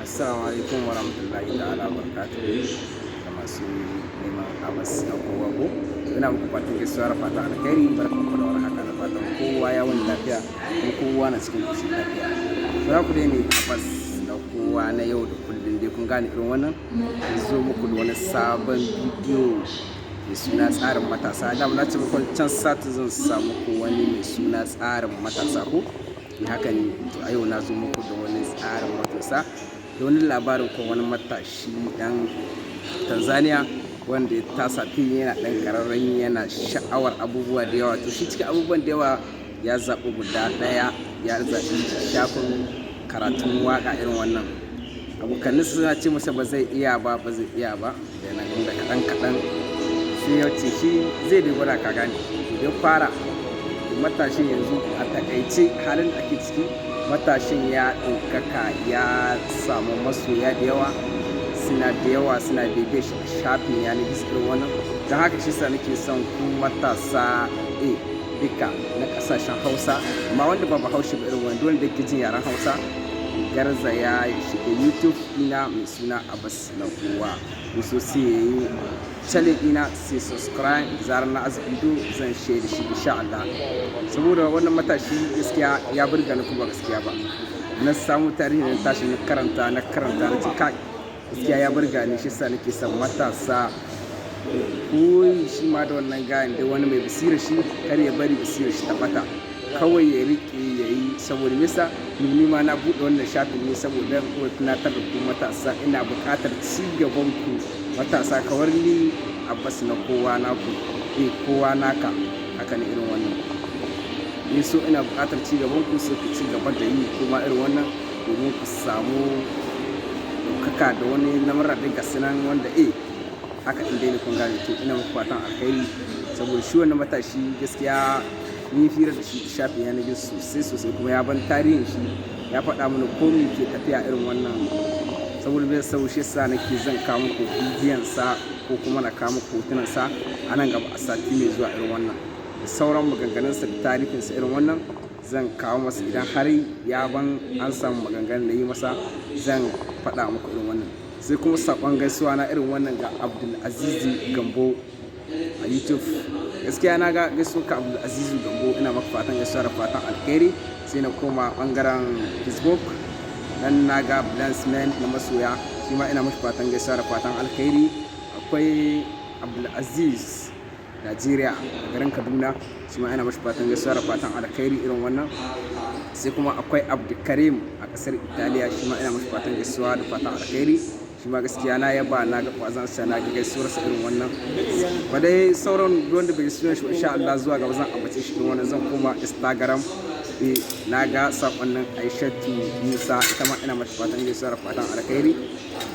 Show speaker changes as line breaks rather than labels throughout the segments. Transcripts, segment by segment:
Assalamu alaikum warahmatullahi ta'ala barakatuhu. Da masu neman Abbas na kowa ko, ina muku fatan gaisuwa da fatan alkhairi. Barkan ku da warhaka, da fatan kowa ya wani lafiya kuma kowa na cikin koshin lafiya. Za ku dai ne Abbas na kowa na yau da kullum dai, kun gane irin wannan. Zo muku da wani sabon bidiyo mai suna "Tsarin matasa". Da na ce muku can sati zan sa muku wani mai suna "Tsarin matasa" ko haka ne. To, a yau na zo muku da wani tsarin matasa, da wani labarin ko wani matashi dan Tanzania wanda ya tasa tun yana dan kararren, yana sha'awar abubuwa da yawa. To, shi cikin abubuwan da yawa ya zaɓi guda ɗaya, ya zaɓi shafin karatun waƙa irin wannan. Abokanin suna ce masa ba zai iya ba, ba zai iya ba. Da yana da kaɗan kaɗan sai ya ce shi zai dai gwada, ka gane. To, ya fara. Matashin yanzu, a takaice halin da ake ciki, matashin ya ɗaukaka, ya samu masoya da yawa, suna da yawa suna bibiyar shi a shafin yanar gizo irin wannan. Don haka shi sa nake son ku matasa duka na ƙasashen Hausa, amma wanda ba Bahaushe ba irin wani, wanda yake jin yaren Hausa, garzaya ya shiga YouTube ina mai suna Abbas na kowa, so sai ya yi channel ina, sai subscribe. Zarar na aza bidiyo zan share shi insha Allah. Saboda wannan matashi gaskiya ya burga ni, kuma gaskiya ba na samu tarihi na tashi na karanta, na karanta, na ce kai, gaskiya ya burga ni. Shi sa nake son matasa koyi shi ma da wannan gayan da wani mai basira, shi kar ya bari basira shi ta bata, kawai ya rike ya yi. Saboda nisa ni ma na buɗe wannan shafin ne saboda kuma tunatar da ku matasa, ina buƙatar ci gaban ku matasa kawar ni Abbas na kowa naku, kowa naka, haka ne irin wannan. Ni so ina buƙatar ci gaban ku, sai ku ci gaba da yi kuma irin wannan domin ku samu ɗaukaka da wani lamura da gasu nan wanda haka in dai ne, kun gane. To, ina muku fatan alkhairi saboda shi wannan matashi gaskiya mun yi fira da shi shafin yanar gizo sosai sosai, kuma ya ban tarihin shi, ya faɗa mana ko me ke tafiya irin wannan. Saboda bai sau shi sa nake zan kawo muku bidiyon sa ko kuma na kawo muku hotunan sa a nan gaba a sati mai zuwa irin wannan, da sauran maganganunsa da tarihinsa irin wannan zan kawo masa. Idan har ya ban an samu maganganun da yi masa, zan faɗa muku irin wannan. Sai kuma saƙon gaisuwa na irin wannan ga Abdulaziz Gambo a YouTube. Gaskiya na ga gaisuwa ka, Abdulaziz Gambo, ina maka fatan gaisuwa da fatan alkhairi. Sai na koma bangaren Facebook, nan na ga Blansman na masoya, shi ma ina mashi fatan gaisuwa da fatan alkhairi. Akwai Abdulaziz Najeriya a garin Kaduna, shi ma ina mashi fatan gaisuwa da fatan alkhairi irin wannan. Sai kuma akwai Abdulkarim a kasar Italiya, shi ma ina mashi fatan gaisuwa da fatan alkhairi. Shi ma gaskiya na yaba, na ga kwazon sa, na ga gaisuwar sa irin wannan. Ba dai sauran wanda bai sunan shi, insha Allah zuwa gaba zan ambace shi irin wannan. Zan koma Instagram, na ga sakonnin Aishatu Musa, ita ma ina mata fatan gaisuwa da fatan alkhairi,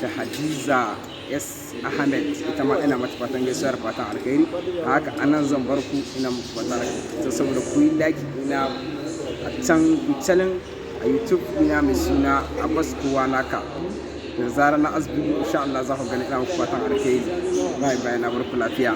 da Hadiza S Ahmed, ita ma ina mata fatan gaisuwa da fatan alkhairi. Haka anan zan bar ku, ina muku fatan alkhairi saboda ku yi like ina a can channel a YouTube ina mai suna Abbas Kowa Naka. Da zarar na aza bidiyo, insha Allah za ku gani. Ina muku fatan alkhairi. Bye bye, na bar ku lafiya.